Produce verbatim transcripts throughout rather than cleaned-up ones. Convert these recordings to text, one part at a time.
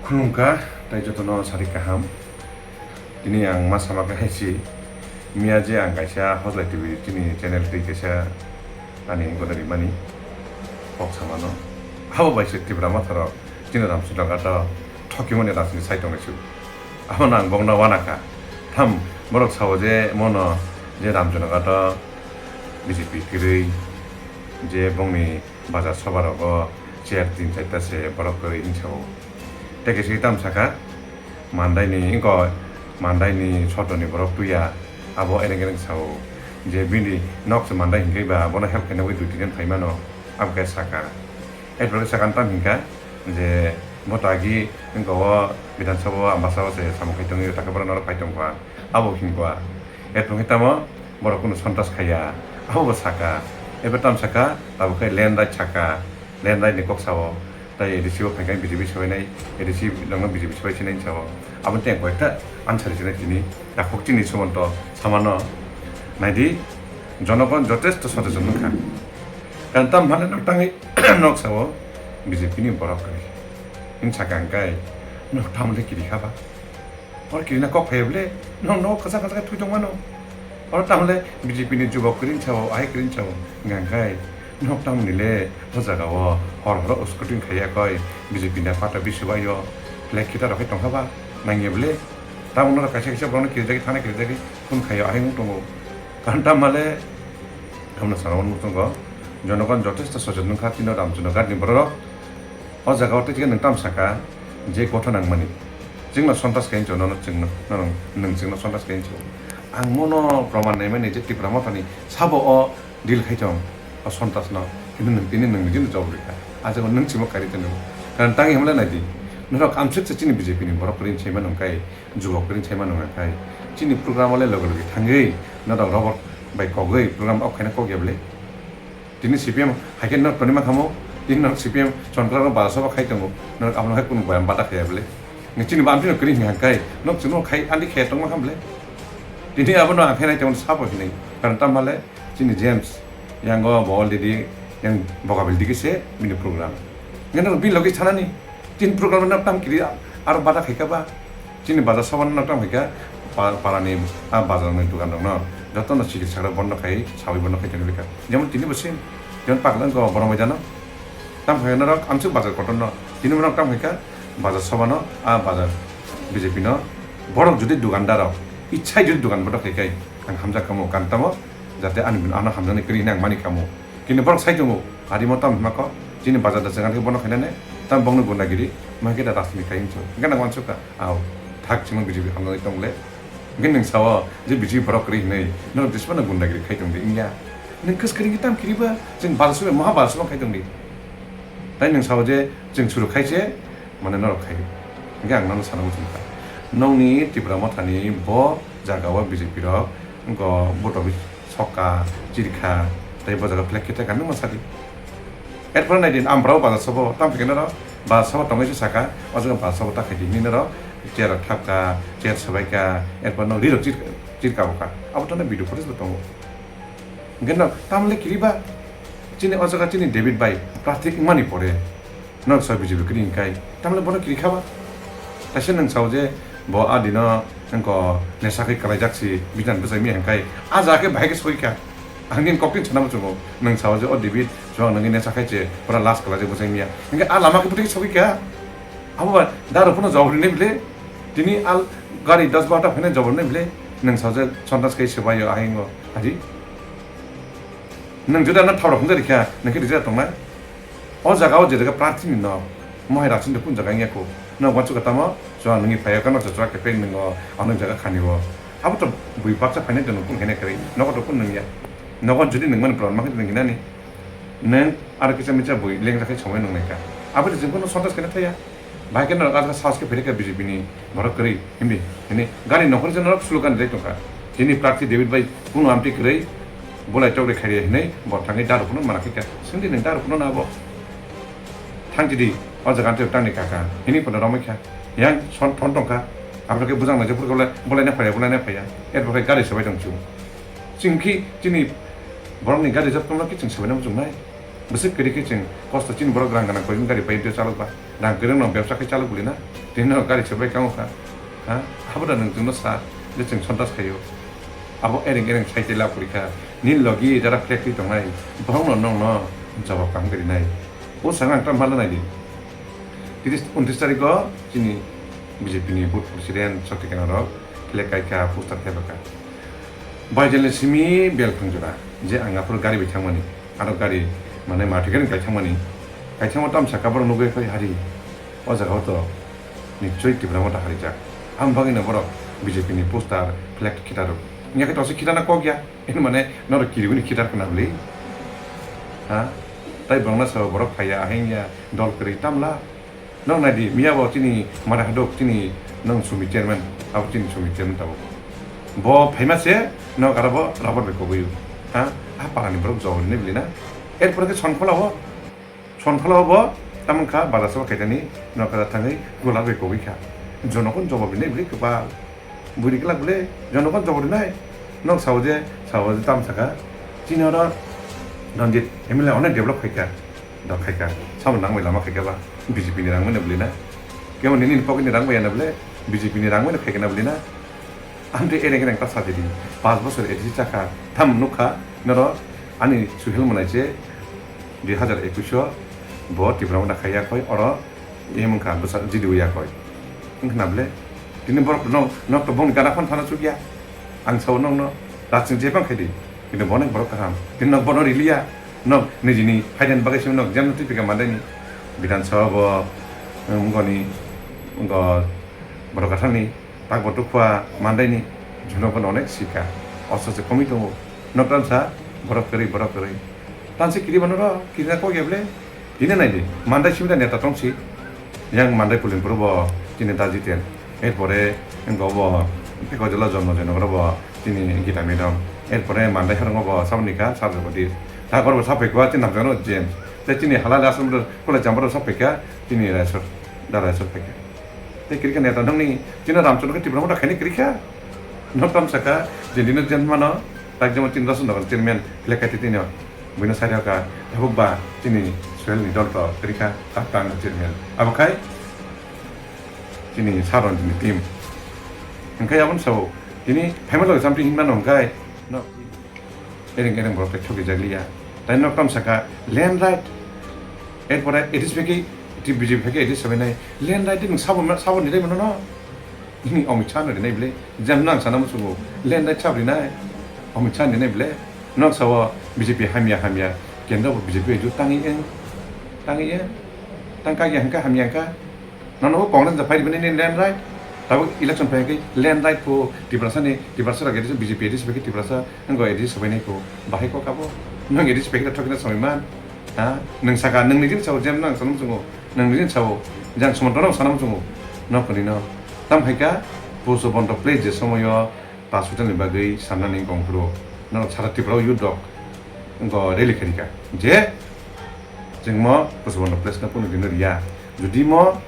Khulumkha, tai jotono sari kaham. Tini ang ma sama khe hai si, miya je ang kaisa Hojlai T V chini channel twi kaisa ani goda rimani kok samano. Abo bai se Tipra Motha rok chini Ramchandra Ghat o thokimani rajniti sai tonglaisio. Abono ang bokno uanakha. Tham borok sao je mono je Ramchandra Ghat o B J P kwrwi je bongni Bajar soba rogo chair tin charta se borok kwrwi hinsa o. Tei kaisa tam saka, Mandai ni, wngkha Mandai ni Sotro ni borok tuya, abo ereng ereng sao. Je bini nok se Mandai hinkhe ba bono help khaina bagwi dui tin jon phaimano, abo khe saka. Erpore saka tam hinkha je bo tagi wngkha o Bidhan Sabha o Ambasa o se samung khai tongwi, takhe borok norok phai tongkha, abo hinkha. Erpore tamo borok kunu sontas khaiya, abo bo saka. Ebe tam saka, tabuk khe land right saka, land right ni kok sao, tai A D C o phaikha B J P sabainai, A D C nokno B J P sabai sinai sao. Abo tei koyekta answer sinai tini, takhuk chini sumonto samano naidi, jonogon jotesto soteson wngkha. Karon tam hwnle nok tangwi nok sao B J P ni borok kwrwi. Hini saka hwnkhe nok tamle kiri kha ba. Oro kirina kok phaiya bole, nok nogo kwchak kwchak khe thwi tongmano. Oro tamle B J P ni jubok kwrwi sao, ahai kwrwi sao, hwnka hwnkhe nok tamni le o jaga o hor horo scooting khaiya koi, B J P ni pata bisubaio flag khita rok khe tongkha ba, nangya bole. Tamoni kaisa kaisa borokno kirijagwi thana kirijagwi phone khaio, ahai wng tongo. Karon tamale, tamno sana wng tongo, jonogon jotesto sochot wngkha, tino Ramchandra Ghat ni borok. O jaga o tei nwng tam saka je gotho nangmani, chwngno sontas khe hinwi nono chwngno, nono nwng chwngno sontas khe hinwi. Ang mono proman naimani je Tipra Mothani sabo o deal khai tong o sontasno, kintu nwng tini nwng nijino jawab rikha. A jaga nwng chwngno kari tongwi. Karon tangwi hwnle naidi, norok amswk se chini B J P ni borok kwrwi saimano hwnkhe, jubok kwrwi saimano hwnkhe, chini program o le loge loge thangwi norok robot bai kogwi program off khaina kok ya bole? Tini C P M hai khe norok tonwi mankha mo, tini norok C P M chonkrarok bara soba khai tongo, norok abono hai kunu boyam bata khaiya bole? Nini chini bamtwi no kwrwi hwnka hwnkhe, norok chwngno khai andi khaiya tongma kha bole? Tini abono ang khe nai tongmani sabo hinwi, karon tamo le chini James yang o bo already yang Bokabil digi se bini program. Nini norok bini logi sanani, Tin program no tam kiri aro bada khaika ba. Chini bazar soba no tam khaika pa-, parani a bazar ni dukan rok no joto no sikir sakra bondo khai sawi bondo khai tongwi kha. Jemon tini bo same. Jemon pakla ko borom jano. Tam khaika norok amsuk bazar kotor no. Tini borok tam khaika bazar soba no a bazar B J P no borok jodi dukandar rok ichai jodi dukan bondo khai kai ang hamjak kamo kan tamo jate ani ano hamjaknai kri hinang mani kamo. Kini borok sai tongo, ari mo tam hima kok, chini bazar da chwng ani bono khainani, tam bongni gundagiri, ma khe da rajniti khai hinso. Hingke nang wansuk ka, ao, thak chwng B J P hamjagwi tong le. Hingke nwng sao, je B J P borok kwrwi hinwi, norok jesmano gundagiri khai tong di, wngya. Nwng kwskang khe tam kiriba, chwng bazar sobai, moha bazar sobai khai tong di. Tai nwng sao je, chwng suru khai se, mane norok khai. Hingke ang nono sana muchung kha. Nongni Tipra Mothani bo jaga o B J P rok, wngko boto bi-, Sokha, chirikha, tei bo jaga flag khe theka nungma sadi. Erpore nai di, Ambrao bazar sobo, tamo khe noro bazar sobo tongwi se saka, o jaga bazar sobo ta khaidi hinwi noro chair rok thapkha, chair swbaikha, erpore no ri rok chir-, chirka bo kha. Abo to no video footage bo tongo. Hingke no tamle kiriba, chini o jaga chini David bai prarthi wngmani pore. Norok sao B J P kwrwi hwnkhai, tamle bono kiri kha ba? Kaisa nwng sao je bo a dino wngko nesa khe kwlaijak si bitan bwsai miya hwnkhai, a jaga khe bahai khe soi kha. Ang nini koktin sana muchungo, nwng sao je o David chwng nungni nesa khai che pura last kwlaijak bwsai miya. Hwnkhe a lama khe bwtwi sogwi kha. Abo ba daro phano jawab rinai bwle. Tini al gari dos barota phainai jawab rinai bwle. Nwng sao je sontas khai swbaio ahai wngo. Adi. Nwng juda no thao rok hwnjak rikha, nwng khe rijak tongnai. O jaga o je jaga prarthi ni nok, mohai rasin de kun jaga wngya kho. Nok wansuk tamo, chwng nungni phaiya kano chwchwra khe pek nwngo, ano jaga khani o. Abo to bui baksa phainai de nung kun khaina kwrwi, nogo to kun nungya. Nogo jodi nung mani plan ma khe nung hinani. Nwng aro kisa misa bui lengjak khe somai nung naikha. Abo de jwng kuno sontas khaina thaya. Bahai khe norok ajak sahos khe phirikha B J P ni borok kwrwi himdi hini gari nokhorjak norok slogan rijak tongkha. Chini prarthi David bai kunu amtwi kwrwi bolai tokre khairi hinwi bo thangwi daro phano mana khe kha. Swngdi nwng daro phano na abo. Thangchidi o jaga tei tangni kaka hini phano romwi kha. Yang son thon tongkha. Aboni khe bujang naijak phuru bolai bolai na phaiya bolai na phaiya. Erbo khe gari swbai tong chu. Chwng khe chini borokni gari jat tongma khe chwng swbaina muchungnai. Bwswk kwrwi khe chwng kosto chini borok rang gwnang koichwng gari bai de chalok ba. Rang kwrwng no bebsa khe chalok bwlwi na. Tini no gari se bai kango kha. Ha? Abo da nwng chwngno sa je chwng sontas khaio. Abo ereng ereng sai tei lab kwrwi kha. Nini logi jara flag twi tongnai. Bohrok no nong no jawab kaham kwrwi nai. O sanga ang tamo hala nai di. Tiris, untris tarikgo chini B J P ni booth president Shakti Kena rok flag kai kha, poster thepha kha. Baijani simi bel phangjora je ang aphuru gari bai thangmani, aro gari mane mathi gari kai thangmani, kai thangma tamsa kabar nugwi khai hari o jaga o to nichoi Tipra Motha harijak. Am bagwi no borok B J P ni poster flag khitarok. Nya khe to se khitana kok ya. Ini mane norok kiribini khitar khna bwlwi. Ha? Tai bangna sao borok phaiya, ahengya, dol kwrwi tamla. Nong nai di, miya bo chini mara hadok chini nong sumi chairman, abo chini sumi chairman tabo. Bo phaima se nok aro bo rubber bai kogwi. Ha? A parani borok jawab ni bwlwi na. Erpore khe sonkhola o Sonkhala bo tamon kha bazar sabo kaitani nokha thangwi gola bai kogwi kha. Jonokon jawab rinai bwlwi kwbal. Bwrwi kwlak bwlwi jonokon jawab rinai. Nok sao je, sao je tam saka. Chini oro Ranjit M L A onek develop khaikha. Dok khaikha. Sabo nangbai lama khaikha ba. B J P ni rang mano bwlwi na. Kebo nini pocket ni rang bai ya na bwlwi. B J P ni rang mano khaikha na bwlwi na. Amtwi ereng ereng ta sajidi, paanch bosor A D C chakha, tam nukha, noro ani Suhel Manaise dui hazar ekush o bo Tipra Motha khaiya khoi, oro em wngkha bwsa G D O ya khoi. Wngkha na bwle? Tini borok no, nok to bongni gana phano thana chukya. Ang sao nokno, rajniti jebang khaidi, kintu bo onek borok kaham. Tini nok bono riliya, nok nijini phaidani bagwi simi nok jemno twi pika mandaini. Bidhan Sabha bo, um, wngoni, wngko borok kathani. Tak bo tukha mandaini, jonogon onek sika. Oso se komwi tongo. Nok tamsa, borok kwrwi, borok kwrwi. Tamse kiri banoro, kirina kok ya bwle? Tini nai di, mandai simda neta tongsi. Yang mandai Pulinpur bo, chini Dajiten. Erpore, wngko bo, Phekojola Jonmo Joynagar bo, chini Gita Madam. Erpore mandai harungo bo, Sabnika, Sarjagodi. Takor bo saphaikwa, chini namjano James. Te chini halal asam do, Kulai Chambaro saphaikha, chini Raisor, Da Raisor phaikha. Tei kwrwikha neta nokni chini Ramchandra khe Tipra Motha khaini kwrwikha. Nok tamsaka je dino jen mano, tak jemon chini Roshan Nagar chairman Lekha Titino buino sari hoka, tabuk ba chini Sohel ni dol to kwrwikha, tak tang chairman. Abo khai chini Saron ni team. Hingkhe aboni sao tini phaima logi chamti hinmano hingkhe no. Ereng ereng borok tei thokjak liya. Tai nok tam saka land right. Erpore A D C phaikhe, T B J phaikhe A D C sabainai land right nwng sabo, sabo ni rimano no. Nini Amit Shah no rinai bwle. Jang nang sana musugo land right sabo rinai. Amit Shah rinai bwle. Nok sao B J P hamya hamya. Kendra bo B J P ju tangi eng. Tangi eng. Tang kagya hangka hamya hangka. Nono bo Congress da phai ribani nini land right. Tabuk election phai khe land right pho Tiprasa ni, Tiprasa rok A D C, B J P A D C phai khe Tiprasa, wngkha A D C sobainai pho. Bahai kok abo. Nwng A D C phai khe thokna somoi man. Ha? Nwng saka, nwng nijin sao, jemno ang sanam chungo. Nwng nijin sao, jang sumonto no sanam chungo. Nok ni no. Tam hai ka, Puso Bondo place je somoyo, ta sutan ni bagwi sanani gongphuru. Nono sara Tripura o youth rok. Wngkha rally khairikha je chwng mo Pusubondo place no kunu dino riya. Jodi mo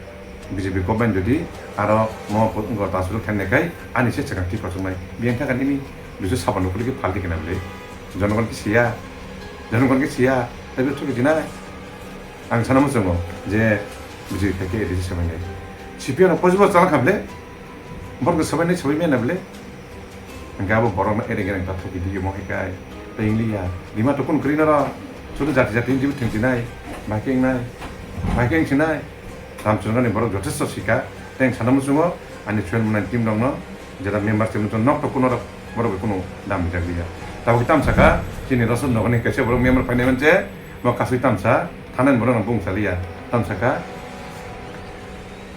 B J P government jodi aro mo wngkha transfer khainai khai ani se chwkang thik kochoknai. Biyang kha nini bisu sapan nukuli khe phalti khe nabli. Jonogon khe siya, jonogon khe siya, tei bithok khe dinai. Ang sana muchungo je B J P khai khe A D C sabainai. C P M no positive chala kha ble. Borok sabainai sabai mena ble. Hingke abo borokno ereng ereng ta thoki di omo hai kai. Tei wngya. Rima tokon kwrwi noro. Sudu jati jati wngwi thwng sinai. Bahai khe wngnai. Bahai khe wng sinai. Ramchandra ni borok jothesto sika. Tei ang sana muchungo ani chwng mwnai team rokno jeta member se muchung nok tokon norok borok bai kunu dam rijak liya. Tabuk tam saka chini rosot nokni kaisa borok member painai manse bo kasui tamsa thanani borok no bung saliya. Tam saka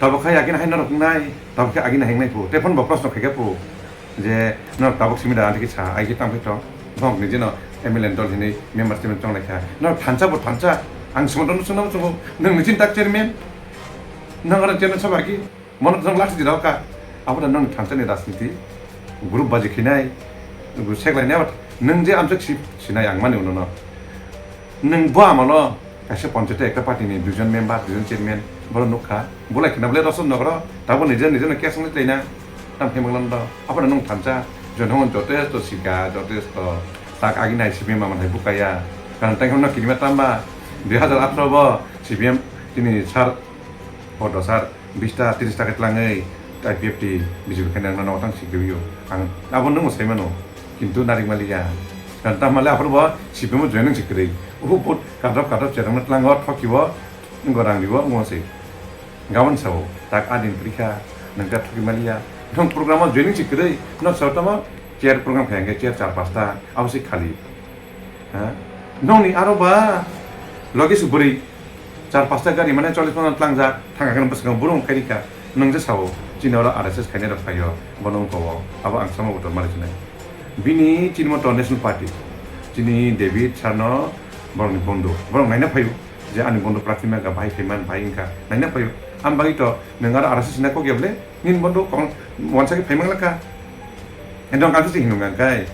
tabuk khai agini hai norok wngnai. Tabuk khe agini hai wngnai phu. Tei phone bo proshno khaikha phu. Je norok tabuk simi da anti kisa ai khe tang phai tong. Bok ni jeno M L A dol hinui member team chong lai kha. Norok thansa bo thansa. Ang simo dono sungna bo sungo. Nang ni chin tak chairman. Nang orang chairman sab agi. Mono jong lak sidi rok ka. Abo da nang thansa ni rajniti. Group baji khinai. Group sek lai ne. Nang je amjak si sinai ang mani uno no. Nwng bo amolo kaisa ponchayat ekta party ni duijon member, duijon chairman, borok nukha. Bolai khna bole Rosot Nogoro, tabo nije nije no case wngwi tongna. Tam khe manglan do. Aphano nwng thansa, jono jotesto sika, jotesto tak agi nai simi mama nai bukaya. Karon tang hono kirima tamba, Dui hazar atharo bo C P M tini sir, hodo sir, bish ta, trish ta khe tlangwi I P F T B J P khaina wngna nokthang sikriwio. Ang abo nwngbo sai mano, kintu narik maliya. Kan tamale aphuru bo C P M o joining sikrwi. Uhu vote kadrop kadrop cherangna tlango, thokibo, wngbo rang ribo, wngbo se. Gabon sao, tak adin prikha, nang ta thuki maliya. Nong program o joining si kwrwi, nok sao tamo chair program khaya hwnkhe chair char pasta, abo se khali. Ha? Nongni aro ba, logi su bwrwi, char pasta gari mane chollis pano tlangjak, thanga khe bwskango burung khairikha. Nong je sao, chini oro R S S khainai rok phaio, bono wngkha o, abo ang sama kotor mali sinai. Bini chini moto National Party, chini David Sarno borokni bondo, borok naina phaio. Je ani bondo prarthi mega bahai khaiman bahai wngkha naina phaio. Am bagwi to nwng aro R S S hina kok ya ble, nini bondo kong wansa khe phaimang lakha. Endong kang se hinung kang kai.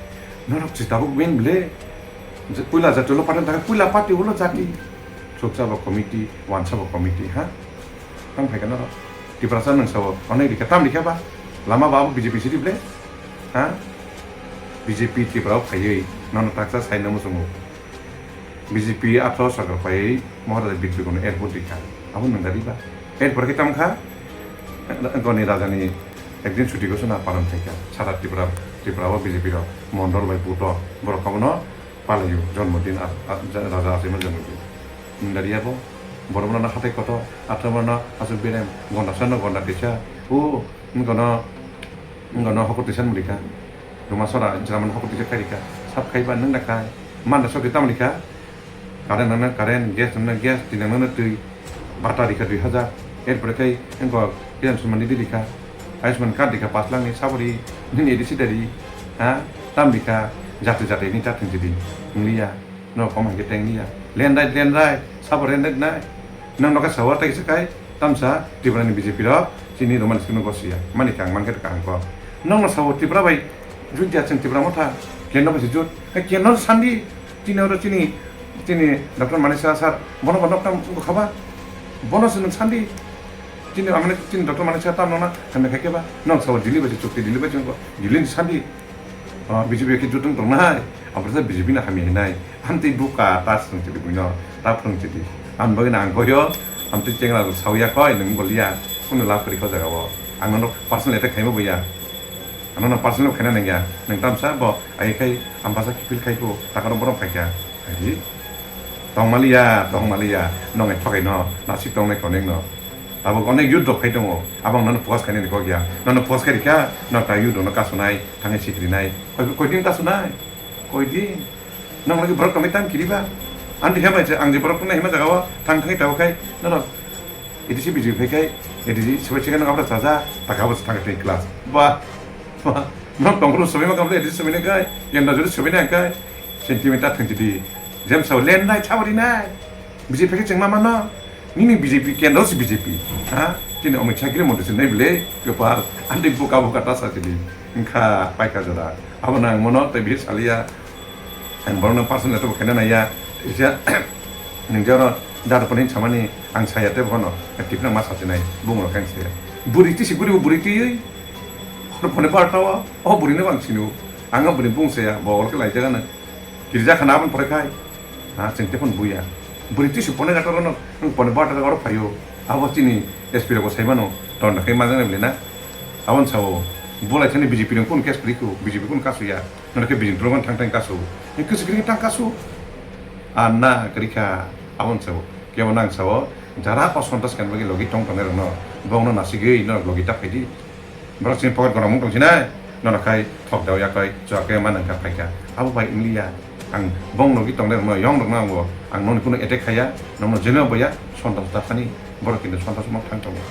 Norok si tabuk win ble. Je puila jati ulo party thangkha, puila party ulo jati. Chuksa bo committee, wansa bo committee, ha? Tang phaikha norok. Tiprasa nwng sabo, onek rikha, tam rikha ba? Lama ba abo B J P sidi ble? Ha? B J P Tripura o phaiwi nono taksa sai namo chungo. B J P atharo sarkar phaiwi Maharaja Birbigono airport rikha. Abo nung gari ba? Airport khe tamo kha? Goni rajani ekdin chuti ghoshona palon khaikha. Sara Tripura, Tripura o B J P rok mondol bai buto borok abono palaio, jonmodin ar, ar, raja achaima jonmodin. Nung gari abo? Borok bono hatai kotor, atharo bono aswk berem, gonda sano gonda kisa. O, wngkha no, wngkha no hokor tisa murikha. Ruma sora, jwra mano hokor tisa khairikha. Sab khaiba nung da khai. Manda sokhe tamoni kha. Current nangna current, gas nangna gas, twi nangna twi. Bata rikha dui hazar. Erpore khai wngkha Kisan Samman Nidhi rikha. Ayushman card rikha pash lakh ni sabori. Nini A D C dari. Ha? Tam rikha. Jati jati ni ta thung jidi. Ngliya. No kom hai khe teng liya. Len rai, len rai, sabo len rai nai. Nang nokha sawa tai kisa kai, tamsa Tripura ni B J P rok chini Roman script no gosiya. Mani kang man khe kaham kok. Nang no sawo Tripura bai, Juntia chwng Tripura motha. Kendro bai se jut. Hai kendro sandi, chini oro chini, chini Doctor Manisha sir, bono bono tam khaba. Bono se nang sandi. Chini amane chini Doctor Manisha tam nona, khamya khaikhe ba. Nang sawo Delhi bai se chukti, Delhi bai se chukti, Delhi ni sandi. O, B J P khe jutung tongnai, omo khe B J P no hamya hinai. Amtwi buka ta swrwng chidi buino, ta phwrwng chidi. Ang bagwi no ang boyo, amtwi chengra rok sawi ya koi, nwng boliya, kunu lab kwrwi kho jaga o. Ang nono personal attack khaima boya. Ang nono personal khaina nangya, nwng tamsa bo, ai khai, ang basa kiphil khai kho, takaro borok phaikha. Hai di. Tongmaliya, tongmaliya, nongai thokai no, nasik tongnai konek no. Abo onek youth rok khai tongo, abang nono post khainani kok ya, nono post khai rikha, no ta youth rok no kasonai. Thangwi sikrinai. Koi, koi din kasu nai? Koi din? Nang lagi borok tongwi tam kiriba? Ang dikha bai se, ang je borok tongna hima jaga o thang thangwi tabuk khai, norok A D C B J P phai khai, A D C sibai se nang abra chaja, taka bo thang thang class. Ba, ba, norok tongphuru sobai ma kamle A D C sobai nai khai, yang da jodi sobai nai khai, sentiment ta thang di. Jam sao len nai, chawri nai. B J P khe chwng ma mano? Nini B J P, kendro se B J P. Ha? Chini Amit Shah giri montri se nai bile, kwpal, andi buka buka ta sa chini. Wngkha paikha jora. Abo nang mono tei bihik saliya. Ang borokno personal to khaina naiya. Isa, nung jaro dar pani samani ang saya tei bono. Tipna ma sa chinai, bung rok kang saya. Buri tisi buri bo buri tiyui. Hor phone bar tawa. O buri no bang sinu. Ang o buri bung saya. Bo olke lai jaga na. Kirja khana abon pore khai. Ha, chwng tei phone buya. Bwrwi twi su pone gator no, wng pone bata oro phaio. Abo chini S P rok bo sai mano, ton da khai ma jana bele na. Abon sao, bolai thani B J P rok kun case kwrwi kho, B J P kun kasu ya. Nono khe B J P rok thang thang kasu. Ni kwswk kwrwi thang kasu. A na kwrwi kha, abon sao. Kebo nang sao, jara o sontas kan bagi logi tong tongnai rok no, bong no nasigwi no logi ta phaidi. Borok chini pocket gwnang mung tong sinai, nono khai thok dao ya koi, chwla khe ma nang kha phaikha. Abo bai wngya, ang bong logi tongnai rokno, yong rokno ang bo, ang noni kunu attack khaiya, nokno jeno boya, sontas ta thani, borok kintu sontas ma thang tongo.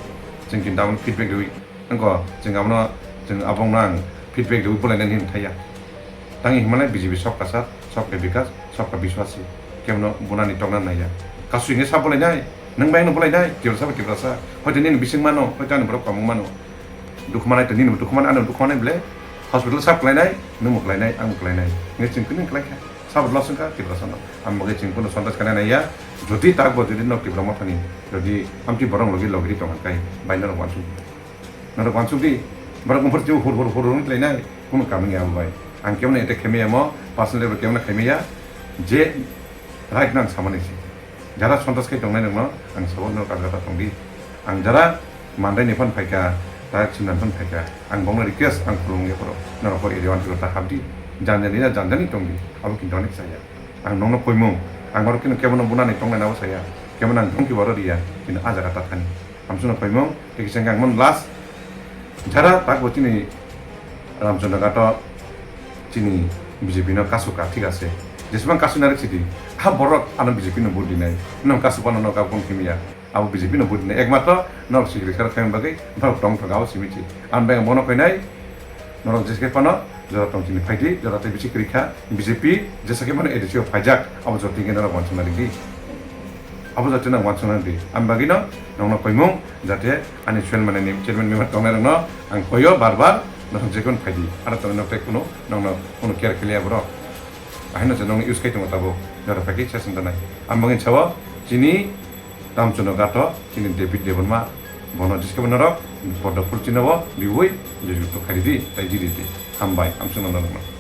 Chwng kintu aboni feedback riwi, wngkha chwng abono, chwng abongno ang feedback riwi bolai nani hinwi thaiya. Tangwi hinmale B J P sok kasar, sok ke bikas, sok ke biswasi. Kebono bunani tokna naiya. Kasu hinwi sa bolai nai, nwng bai ano bolai nai, Tiprasa bai Tiprasa. Hoito nini bising mano, hoito ani borok kamung mano. Dukhumanai to nini dukhumanai, ano dukhumanai bele. Hospital sap khlainai, nwngbo khlainai, angbo khlainai. Nge chwng kini khlaikha. Sabo loss wngkha Tiprasa no. Ang bagwi chwng kuno santas khlainai ya. Jodi takbo jodi nok Tipra mothani, jodi amtwi borok logi logiri tongkha kai, bai norok wansuk. Norok wansuk di, borok umphur twi hur hur hur hur wng tlainai, kuno kaam wngya abo bai. Ang kebono attack khaimaya mo, personal level kebono khaimaya, je right no ang samani se. Jara sontas khe tongnai nokno ang sabo no kagata tongdi. Ang jara Mandai ni phone phaikha, ta Chimnan phone phaikha. Ang bongno request ang khulumung ya poro. Norok ko area one ta hapdi. Janjani na janjani tongdi. Abo kintu onek saya. Ang nokno koimung. Ang oro kino kebono bunani tongnai nabo saya. Kebono ang dongki baro riya. Kino a jaga ta thani. Amsukno koimung. Tei kisa ang mon last. Jara tak bo chini Ramchandra Ghato chini B J P no kasuka, thik ase. Jesbang kasu narik sidi, ha borok ano B J P no vote dinai. Nong kasu pano no kabung kimia. Abo B J P no vote dinai. Ekmatro norok sikri kar khaim bagwi norok tong thok abo simichi. Ang beng bono khainai norok jeske pano jora tong chini phaidi, jora tei bisi krikha B J P, jesa khe mano A D C o phaijak, abo jora tingke norok wansuk narik di. Abo jate nang wansukna di. Ang bagino nongno koimung jate ani chairman ni chairman member tongnai rokno ang koyo bar bar, nong jekon phaidi. Ano tongno tei kuno nongno kuno care khiliya borok. Ahino je nongno use kai tongo tabuk. Jora phaiki session tanai. Ang bagin sawo chini Ramchandra Ghato, chini David Debbarma, bono jiskabo norok, poddo phul chinowo, biwi, jeju to khaidi, tai jidi di. Hambai, amsukno norokno.